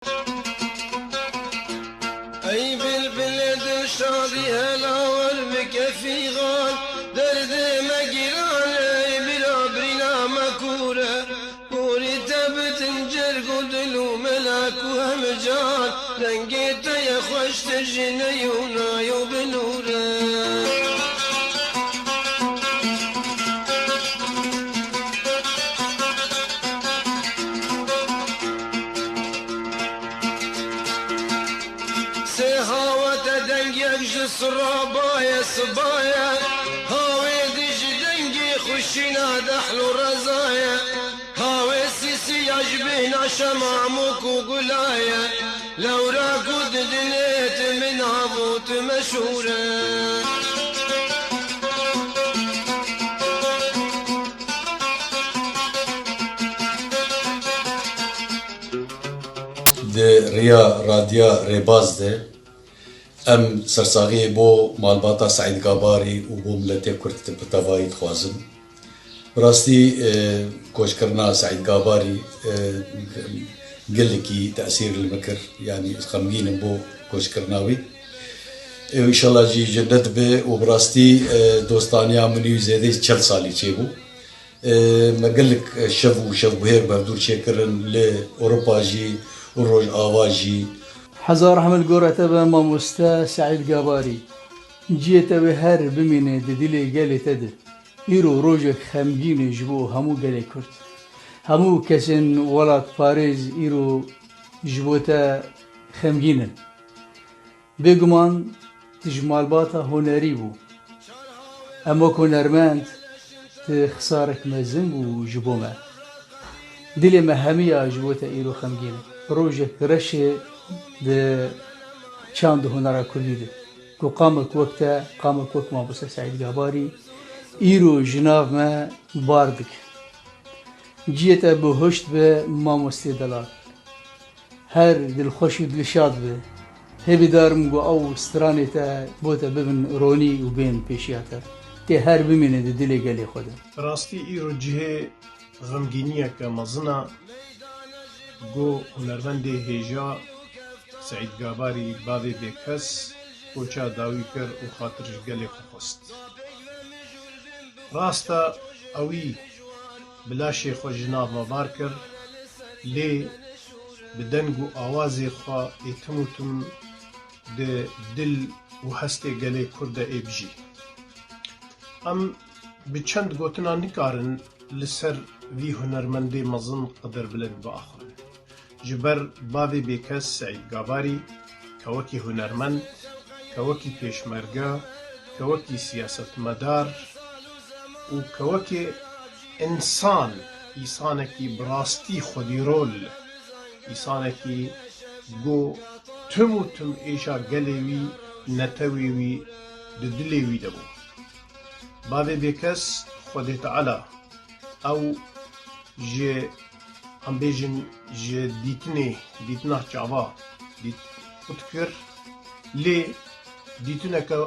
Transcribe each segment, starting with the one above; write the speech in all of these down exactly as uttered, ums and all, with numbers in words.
Ey bilbilê dilşadî hela wer bike fîxan, derdê me giran ey bira birîna me kûr e. Kûrî te bitin cerg û dil û melak û hemcan, dengê te ye xweş te ji ney û nay û binûr e. Sê hawa te deng yek ji siraba ye, siba ye. Hawê di ji dengê xwe şîna dehl û reza ye. Hawê sîsî ya ji bêhna şema mûk û gula ye. Lewra ku didinê tu min av û tu meşhûr e. Di riya Radya Rêbaz de em sersaxiyê bo malbata Seîd Gabarî û bo miletê Kurd bi tevayî dixwazin. Bi rastî, e, koçkirina Seîd Gabarî, e, gelekî tesîr li min kir, yanî xemgîn im bo koçkirina wî. E, înşallah jî cennet be û bi rastî, e, dostaniya min û zêdeyî çel salî çêbû. E, me gelek şev û şevguhêr bi hevdûr çêkirin li Ewropa jî û Rojava jî. Hezar rehmet li gora te be mamoste Seîd Gabarî. Cihê te wê her bimîne di dilê gelê te de. Îro rojek xemgîn e ji bo hemû gelê Kurd. Hemû kesên welatparêz îro ji bo te xemgîn in. Bêguman tu ji malbata hunerî bû. Em wek hunermend tu xisarek mezin bû ji bo me. Dilê me hemiya ji bo te îro xemgîn e. Rojek reş e di çand û hunera kurdî de. Ku qamek wek te, qamek wek mamoste Seîd Gabarî îro ji nav me bar dike. Cihê te bihuşt be mamoste delal. Her dilxweş û dilşad be. Hêvîdar im ku ew stranê te bo te bibin ronî û bên pêşiya te. Tê her bimîne di dilê gelê xwe de. Bi rastî îro cihê xemgîniyeke mezin e ku hunermendê hêja Seîd Gabarî bavê bêkes koça dawî kir û xatir ji gelê xwe xwest. Rast e, ewî bi laşê xwe ji nav me bar kir, lê bi deng û awazê xwe ê tim û tim di dil û hestê gelê Kurd de ê bijî. Em bi çend gotina nikarin li ser vî hunermendê mezin qedirbilind biaxivin. Ji ber bavê bêkes Seîd Gabarî, ke wekî hunermend, ke wekî pêşmerge, ke wekî siyasetmedar û ke wekî însan, îsanekî bi rastî xwedîrol, îsanekî ku tim û tim êşa gelê wî, netewê wî di dilê wî de bû. Bavê bêkes Xwedê Teala ew ji, em bêjin, ji dîtinê, dîtina çava dît, xurt kir, lê dîtineke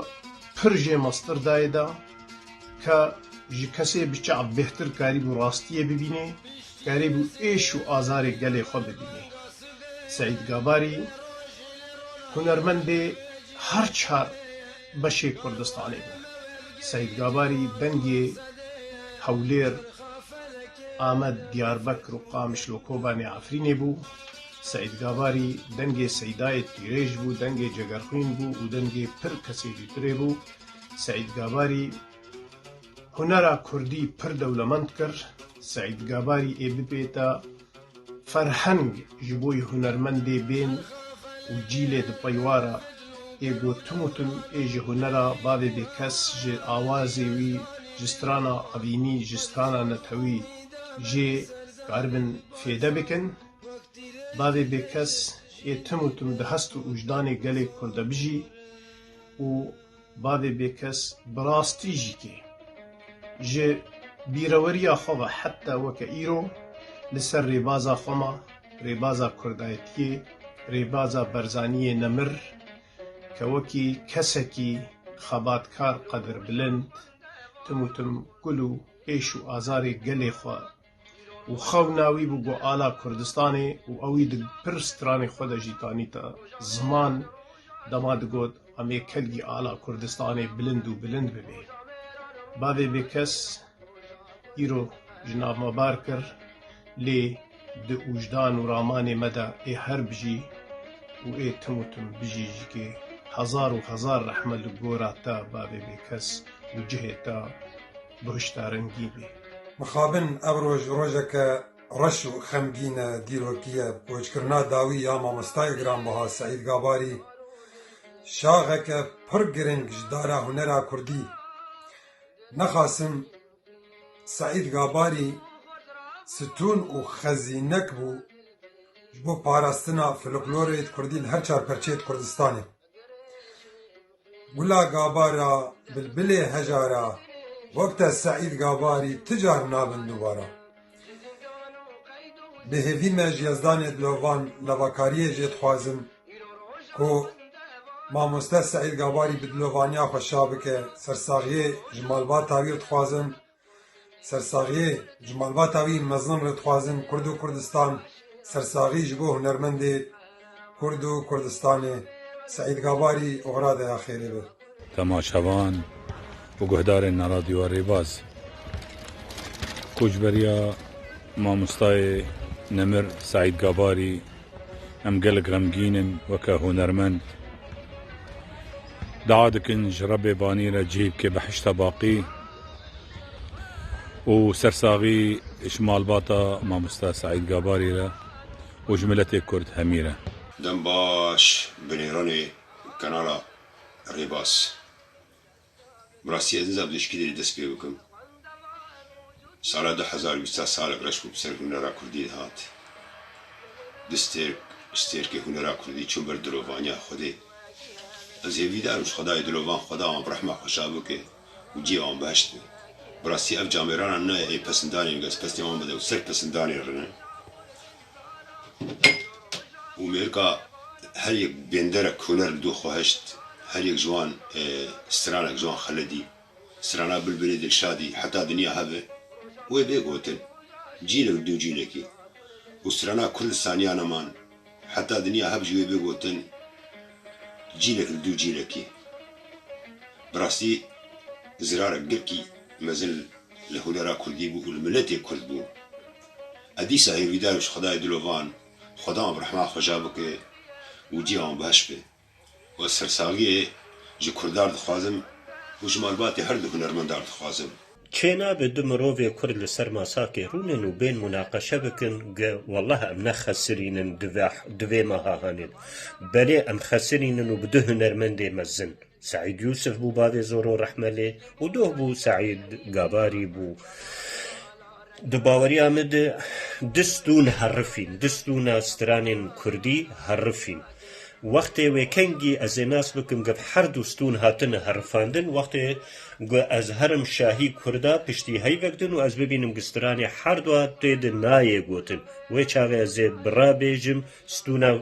pir jê mestir dayê de, ke ji kesê bi çav bêhtir karîbû rastiyê bibînê, karîbû êş û azarê gelê xwe bibînê. Seîd Gabarî hunermendê her çar beşê Kurdistanê bû. Seîd Gabarî dengê Hewlêr, Amed, Diyarbekir û Qamişlo Kobanê Efrînê bû. Seîd Gabarî dengê Seydayê Tîrêj bû, dengê Cegerxwîn bû û dengê pir kesê dîtirê bû. Seîd Gabarî hunera kurdî pir dewlemend kir. Seîd Gabarî ê bibête ferheng ji bo yê hunermendê bên û cîlê di peywara ê got tim û tim ê ji hunera bavê bêkes, ji awazê wî, ji strana evînî, ji strana netewî jê karibin fêde bikin. Bavê bêkes ê tim û tim di hest û wijdanê gelê Kurd de bijî û bavê bêkes bi rastî jî kê. Ji bîreweriya xwe ve heta weke îro li ser rêbaza xwe ma, rêbaza kurdayetiyê, rêbaza Barzaniyê nemir, ke wekî kesekî xebatkar, qedirbilind, tim û tim kul û êş û azarê gelê xwe û xewna wî bû ku ala Kurdistanê û ewî di pir stranê xwe de jî tanîta ziman, dema digot, "Em ê kelgî ala Kurdistanê bilind û bilind bibe." Bavê Bêkes îro ji nav me bar kir, lê di wijdan û ramanê me de ê her bijî û ê tim û tim bijî jî ke hezar û hezar rehme li gora te bavê Bêkes û cihê te bihişta rengîn bê. Mixabin ev roj rojeke reş û xemgîn e, dîrokî ye, koçkirina dawî ya mamostayê giranbiha Seîd Gabarî, şaxeke pir giring ji dara hunera kurdî. Nexasim Seîd Gabarî stûn û xezînek bû ji bo parastina folklorê kurdî li her çar perçeyê Kurdistanê. Gula Gabara, bilbilê hejara, wek te Seîd Gabarî ti car nabin dubara. Bi hêvî me ji Yezdanê Dilovan levakariyê jê dixwazim ku mamoste Seîd Gabarî bi dilovaniya xwe şa bike, sersaxiyê ji malbata wî dixwazim. Sersaxiyê ji malbata wî mezin re dixwazin Kurd û Kurdistan, sersaxî ji bo hunermendê Kurd û Kurdistanê. Seîd Gabarî oxira de ya xêrê be. Temaşevan û guhdarên Radyo Rêbaz. Koçberiya mamostayê nemir Seîd Gabarî Em gelek xemgîn in weke hunermend. Dua dikin ji Rebê banî re cihê bike behişta baqî û sersaxî ji malbata mamosta Seîd Gabarî re û ji miletê Kurd hemî re. Dem baş, binêranê kanala Rêbaz. Bi rastî ez nizam dişkî dê dest pê bikim. Sala du hezar û bîst salek reş bû bi ser hunera kurdî dihat. Du stêrk, stêrkê hunera kurdî çûn ber dilovaniya Xwedê. Ez hêvîdar im ji Xwedayê dilovan Xweda wan bi rehma xwe şa bike û cihê wan behişt be. Bi rastî ev camêrana ne ê pesindanê, ez pesnê wan bide û ser pesindanê rine. Û mêrika her yek bênderek huner li dû xwe hişt, her yek ji wan, e, stranek ji wan xeledî, strana Bilbilê Dilşadî heta dinya hebe, wê bê gotin, cîlek li dû cîlekî. Û strana Kurdistaniya neman heta dinya heb jî wê bê gotin, cîlek li dû cîlekî. Bi rastî zirarek gelkî mezin li hunera kurdî bû û li miletê kurd bû. Ez dîsa hêvîdar im ji Xwedayê dilovan, Xweda wan bi rehma xwe ja bike û cihê wan behişt be. Û ez sersaxiyê ji kurdan dixwazim û ji malbatê her du hunermendan dixwazim. Çênabe du mirovê kurd li ser masakê rûnin û bên munaqeşe bikin, ge wellah em ne xesirîn in di vê, di vê meha hanê de. Belê em xesirîn in û bi du hunermendê mezin. Seîd Yûsif bû bavê Zoro Rehmelê û doh bû Seîd Gabarî bû. Di baweriya min de du stûn herifîn, du stûna stranên kurdî herifîn. Wextê wê kengî ez ê nas bikim, ge her du stûn hatine herifandin, wextê ku ez herim şahî kurda piştî heyvek din û ez bibînim ku stranê her dua tê de nayê gotin. Wê çaxê ez ê bira bêjim, stûna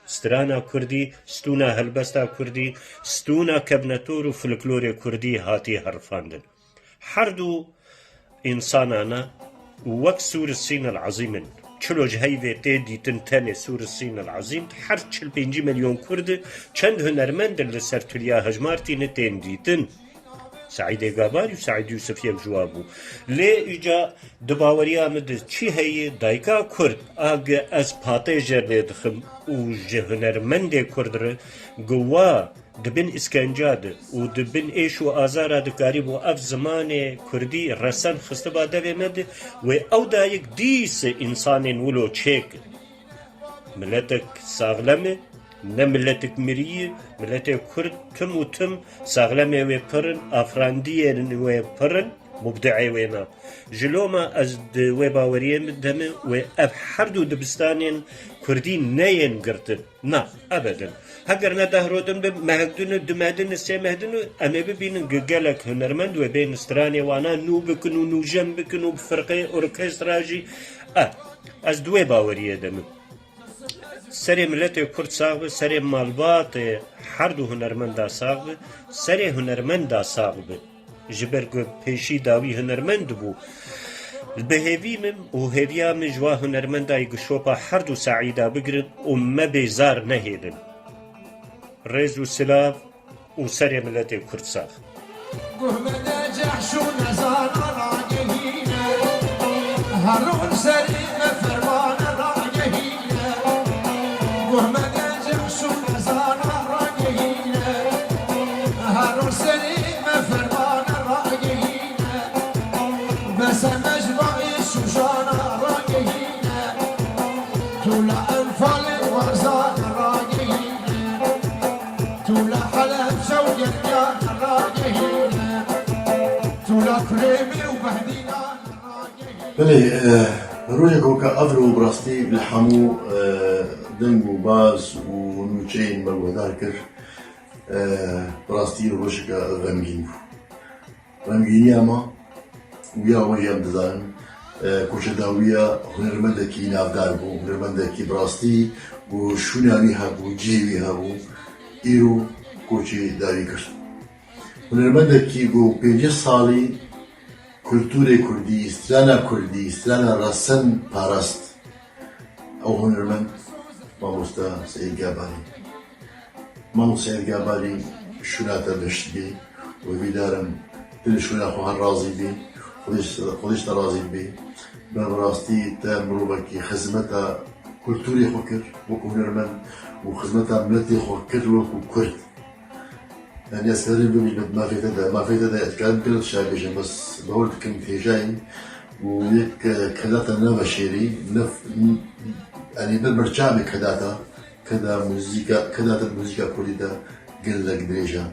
Strana kurdî, stûna helbesta kurdî, stûna kevnetor û folklorê kurdî hatiye herifandin. Her du însanana wek Sûr Sîn el Ezîm in. Çilo ji heyvê tê dîtin tenê Sûr Sîn el Ezîm, her çil pêncî milyon kurd, çend hunermend li ser tiliya hejmar tîne tên dîtin. Seîdê Gabarî û Seîd Yûsif yek ji wan bû. Lê îca di baweriya min de çi heye, dayika kurd, a ge ez patê jê lê dixim û ji hunermendê kurd re ge wa di bin îskenca de û di bin êş û azara dikarîbû ev zimanê kurdî resen xistiba devê me de, wê ew dayik dîse însanên wilo çêk. Miletek saxlem e, ne miletek mirî ye, miletê kurd tim û tim saxlemê wê pir in, afirandiyên wê pir in, mubdiê wê ne. Ji loma ez di wê baweriyê min de me, wê ev her du dibistanên kurdî neyên girtin. Na, ebedin. Heger ne deh roj din be, mehek din û du meh din û sê meh din û em ê bibînin ge gelek hunermend wê bên stranê wana nû bikin û nûjen bikin û bi firqeyê orkestra jî. E, ez di wê baweriyê de me. Serê miletê kurd sax be, serê malbatê her du hunermenda sax be, serê hunermenda sax be. Ji ber ku pêşî dawî hunermend bû. Li bi hêvî min û hêviya min ji wa hunermenda yê gişopa her du Seîda bigirin û me bêzar nehêlin. Rêz û silav û serê miletê Kurd sax. Guh me de cehş û nezana ragehîne, herûn serî me fermane ragehîne. Guh me de cehş û nezana ragehîne, herûn serî me fermane ragehîne. Bese me ji bayê şûjana ragehîne, tûla enfalê warzane ragehîne. Tûla Helebce û Germiyan ragehîne. Tûla Kurêmî û Behdînan ragehîne. Belê, e, rojek weke evro bi rastî li hemû, e, deng û baz û nûçeyên me guhdar kir. E, bi rastî rojeke xemgîn bû. Xemgîniya me û ya we jî em dizanin, e, koça dawî ya hunermendekî navdar bû, hunermendekî bi rastî ku şûna wî hebû, cihê wî hebû, îro koçê dawî kir. Hunermendekî ku pêncî salî kulturê kurdî, strana kurdî, strana resen parast. Ew hunermend mamoste Seîd Gabarî. Mamoste Seîd Gabarî şûna te bihişt bî û hêvîdar im tu li şûna xwe her razî bî. Xwedê ji, Xwedê ji te razî bî. Me bi rastî te mirovekî xizmeta kulturê xwe kir wekî hunermend û xizmeta miletê xwe kir wekî kurd. Yani ez serê bimînim mafê te de, mafê te de ez karim kirim şair bêjim, bes bawer dikim hêjayî û yek, e, kedata ne veşêrî, ne f-, n-, yani bir merçamê kedata, keda muzîka, kedata muzîka kurdî de gelek dirêj e.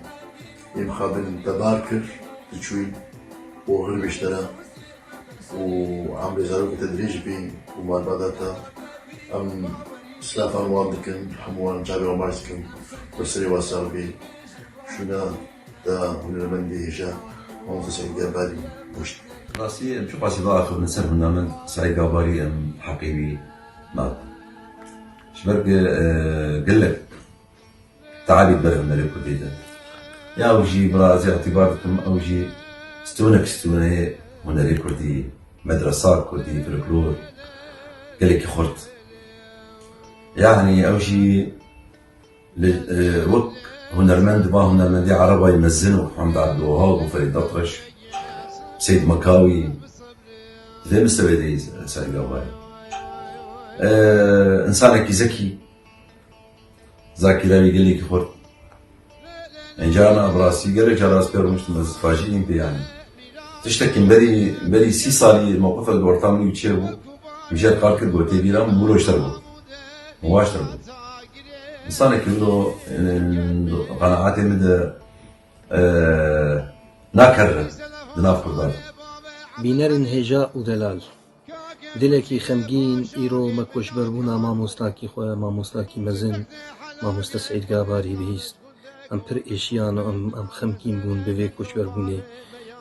Ê mixabin te bar kir, tu çûyî, oxir bêştera. û emrê zarokê te dirêj bî û malbata te. Em silafan wan dikin, hemû wan çavê wan baş dikin. Bi serê wan sax bî. Şûna te hunermendê hêja Mamoste Seîd Gabarî goşt. Rastî em çiqasî biaxivin ser hunermend Seîd Gabarî em heqê wî nadin. Ji ber ku, e, gelek Te'ebî ber hunerê kurdî de. Ya ew jî bira ez ê îtîbar dikim, ew jî stûnek stûneyê hunerê kurdî, medresa kurdî, folklor, gelekî xurt. Yanî ew jî li, e, wek hunermend, va hunermendê Erebayî mezin û Hemd Ebdulwehab û Ferîd Etreş, Seyd Mekawî, di vê mistewê de yî Seîd Gabarî. E, însanekî zekî, Zakîra wî gelekî xurt. Encara me bi rastî gelek cara ez pê rûniştim, ez fajî dîm pê yanî. Tiştekî berî, berî sî salî mewqifek di orta min û çê bû. Min jê qal kir, got, tê bîra min, wilo ji te re got. Min waştir got. Însanekî wilo, e, qenaetê min de, e, nakeririn di nav kurdan. Bînerên hêja û delal. Dilekî xemgîn, îro me koçberbûna mamostakî xwe, mamostakî mezin, mamoste Seîd Gabarî bihîst. Em pir êşiyan û em, em xemgîn bûn bi vê koçberbûnê.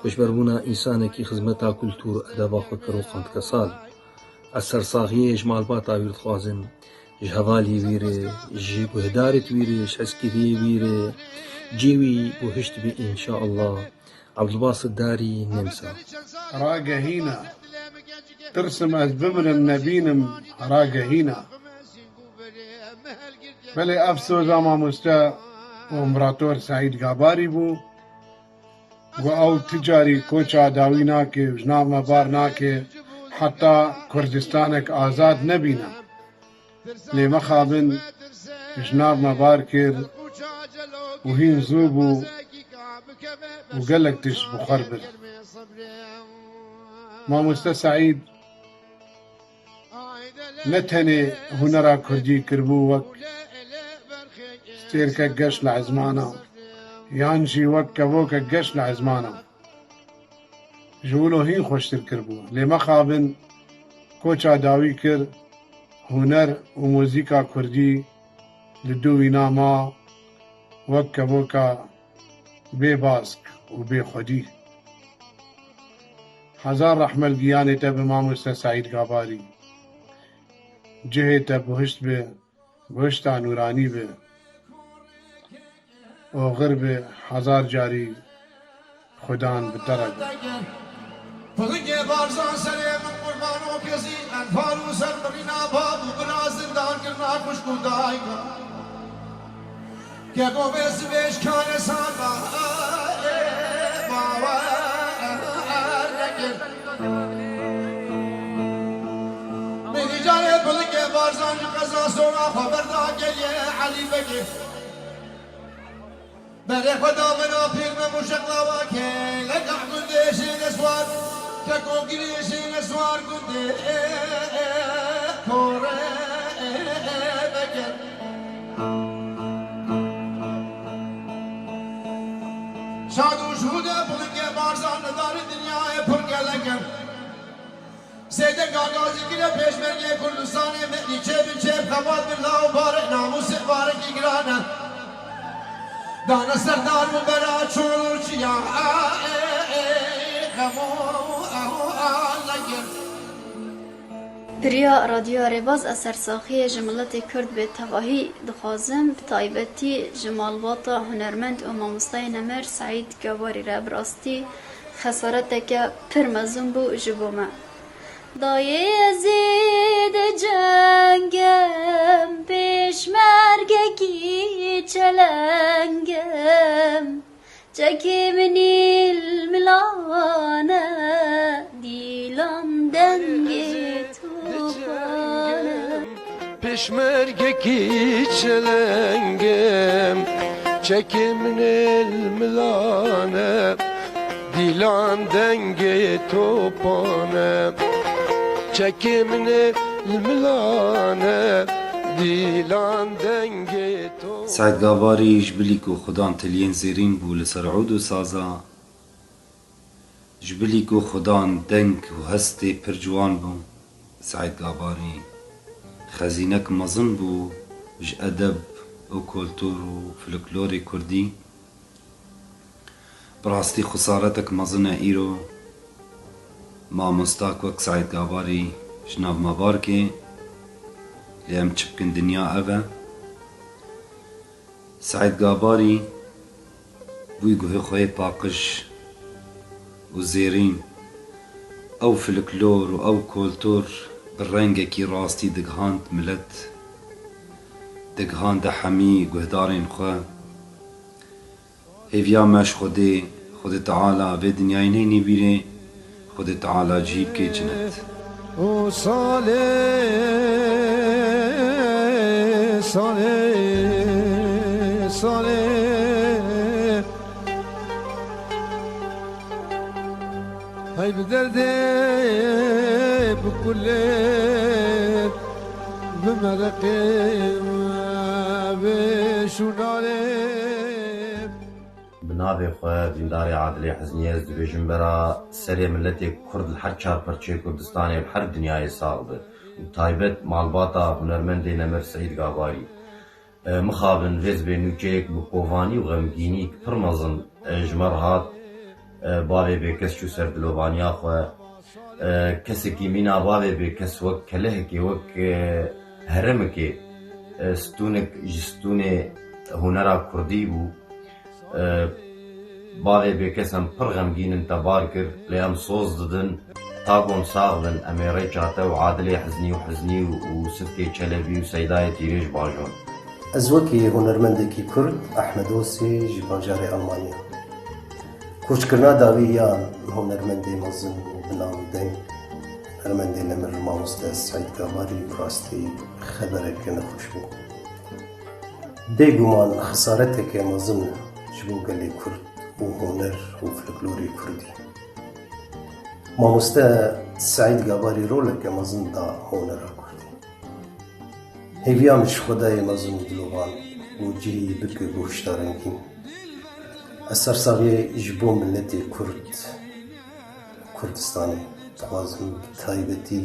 Koçberbûna însanekî xizmeta kultûr û edeba xwe kir û qandke sal. Ez sersaxiyê ji malbata wî re dixwazim, ji hevalê wî re, ji guhdarêt wî re, ji hezkiriyê wî re, cê wî buhişt be, înşaallah. Ebdulbasit Darî, Nemsa. Ragehîna. Tirsim ez bimirim nebînim, ragehîna. Belê ev soza mamoste û împerator Seîd Gabarî bû. Got ew ti carî koça dawî nake, ji nav me bar nake, heta Kurdistanek azad nebîne. Lê mexabin ji nav me bar kir û hîn zû bû û gelek tişt bi xwe r bir. Mamoste Seîd ne tenê hunera kurdî kiribû wek stêrkek geş li ezmana, yan jî wek kevokek geş li ezmana. Ji wilo hîn xweştir kiribû. Lê mexabin koça dawî kir, huner û muzîka kurdî li dû wîna ma wek kevoka bê bask û bê xwedî. Hezar rehmet giyanê te bi mamoste Seîd Gabarî. Cihê te buhişt be, buhişta nûranî be. Oxir be, hezar carî Xudan bi te re be. Filingê Barzan serê min qurban o kesî, enfal û sermirîna bab û bira, zindan kirina xwişk û dayika. Keko vê sibê ji kanê sar ba, ê, bawer nekir. Mêrî carê Filingê Barzan ji qeza Sona xwe berda geliyê Elî Bekê. Berê xwe da min a pîr me muşeq lawakê, leka gundê şêne swar, keko girê şêne swar gundê, ê, ê, ê, kore, ê, ê, ê, veke. Şad û şûdê Filingê Barzan li darê dinyayê pir gelek in. Seyde Gagazî kire pêşmergê Kurdistanê, me çê bi çê xebat bi law barê namûsê barekî giran e. Dane serdar û bera çol û çiya, a, e, e, xemo, a, a, nekir. Piriya Radyoya Rêbaz, ez sersaxiyê ji miletê Kurd bê tevahî dixwazim, bi taybetî ji malbata hunermend û mamostayê nemir Seîd Gabarî re. Bi rastî xesareteke pir mezin bû ji bo me. Dayê ez ê di cengem, pêşmergekî çelengem. Çekê min îl milane, dîlan dengê topane. Pêşmergekî çelengem, çekê min ê li milane, dîlan dengê topane. Çekê min ê li milane, dîlan dengê topane. Seîd Gabarî ji bilî ku xudan tiliyên zêrîn bû li ser ûd û saza, Ji bilî ku xudan deng û hestê pir ciwan bû, Seîd Gabarî xezînek mezin bû ji edeb û kultur û folklorê kurdî. Bi rastî xesaretek mezin e îro mamostak wek Seîd Gabarî ji nav me bar ke, lê em çi bikin, dinya ev e. Seîd Gabarî bûyî guhê xwe yê paqij û zêrîn, ew folklor û ew kultur bi rengekî rastî digihand milet, digihande hemî guhdarên xwe. Hêviya me ji Xwedê, Xwedê Teala vê dinyayê neyne bîrê, Xwedê Teala cihî bike cinet. O salê, salê, salê. Hey bi derdê, bi kulê, bi mereqê, bi şûnarê. Bi navê xwe, dîndarê Adilê Hiznî, ez dibêjim bera serê miletê Kurd li her çar perçeyê Kurdistanê, li her dinyayê sax be û taybet malbata hunermendê nemir Seîd Gabarî. E, mixabin vê sibê nûçeyek bi kovanî û xemgînî pir mezin, e, ji me re hat. E, bavê bêkes çû ser dilovaniya xwe. E, kesekî mîna bavê bêkes wek kelehekê, wek, e, heremekê, e, stûnek ji stûnê hunera kurdî bû. E, bavê bêkes em pir xemgîn in te bar kir, lê em soz didin. Ta ku em sax bin, em ê rêça te û Adilê Hiznî û Hiznî û, û Sifkê Çelebî û Seydayê Tîrêj bajon. Ez wekî hunermendekî Kurd, Ehmed Osê ji bajarê Almanya. Koçkirina dawî ya hunermendê mezin û bi nav û deng, hunermendê nemir mamoste Seîd Gabarî bi rastî xebereke nexweş bû. Bêguman xesareteke mezin ji bo gelê Kurd û huner û folklorê Kurdî. Mamoste Seîd Gabarî roleke mezin da hunera Kurdî. Hêviya min ji Xwedayê mezin û dilovan û cihî bike guhişta rengîn. Ez sersaxiyê ji bo miletê Kurd, Kurdistanê dixwazim, bi taybetî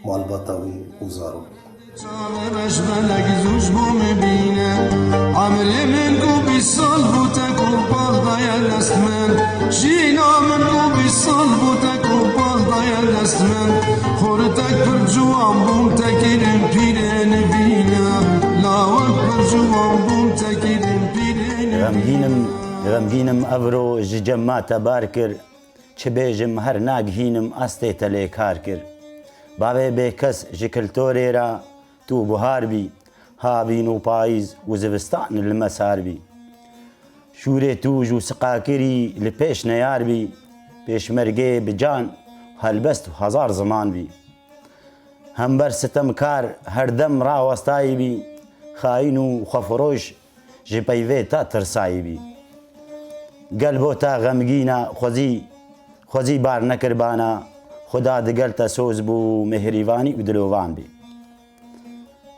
malbata wî û zarokî. Çavê reşbelek zû ji bo me bîne. Emrê min ku bîst sal bû te ku pal daye dest min. Jîna min ku bîst sal bû te ku pal daye dest min. Xortek pir ciwan bûm te kirin pîrê nivîne. Lawek pir ciwan bûm te kirin pîrê nivîne. Xemgîn im, xemgîn im evro ji cem me te bar kir. Çi bêjim, her nagihînim, astê te lê kar kir. Bavê bêkes ji kiltorê re tu buhar bî, havîn û payîz û zivistan li me sar bî. Şûrê tu ji siqakirî li pêş neyar bî, pêşmergê bi can, helbest û hezar ziman bî. Hember sitemkar her dem rawestayî bî, xayîn û xwefiroş ji peyvê te tirsayî bî. Gel bo te xemgîn e, xwezî, xwezî bar nekir bana, Xuda digel te soz bû, mêhrîvanî û dilovan bî.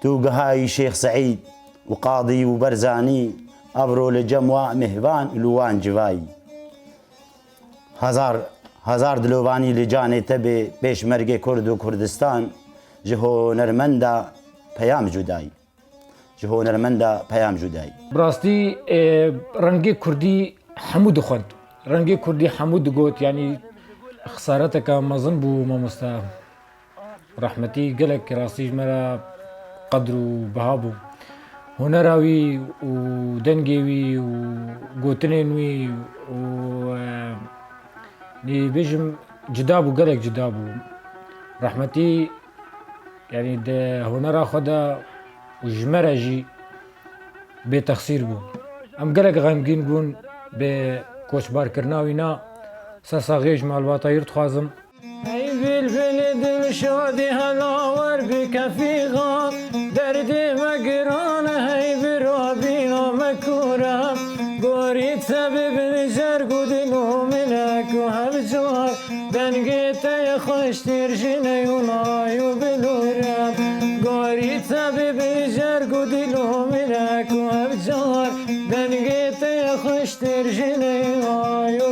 Tu gihayî Şêx Seîd û Qadî û Berzanî, evro li cem wa mêhvan û li wan civayî. Hezar, hezar dilovanî li canê te bê, pêşmergê Kurd û Kurdistan, ji hunermenda peyam judayî. Ji hunermenda peyam judayî. Bi rastî, e, rengê kurdî hemû dixwend. Rengê kurdî hemû digot, yanî xesareteke mezin bû mamoste. Rehmetî gelek rastî ji me re qedr û biha bû. Hunera wî û dengê wî û gotinên wî û, e, nê bêjim, cida bû, gelek cida bû. Rehmetî, yanî di hunera xwe de û ji me re jî bêtexsîr bû. Em gelek xemgîn bûn bi koçbarkirina wî na. Ser saxiyê ji malbata wî dixwazim. Hey bilbilê dilşadî hela wer bike fîxan, derdê me giran e, hey bira bîna me kûr e. Gorî te bibin jerg û dil û minek û hevcar, dengê te ye xweştir ji neyûnay û bilûr e. Gorî te bibin jerg û dil û minek û hevcar, dengê te ye xweştir ji neyûnay û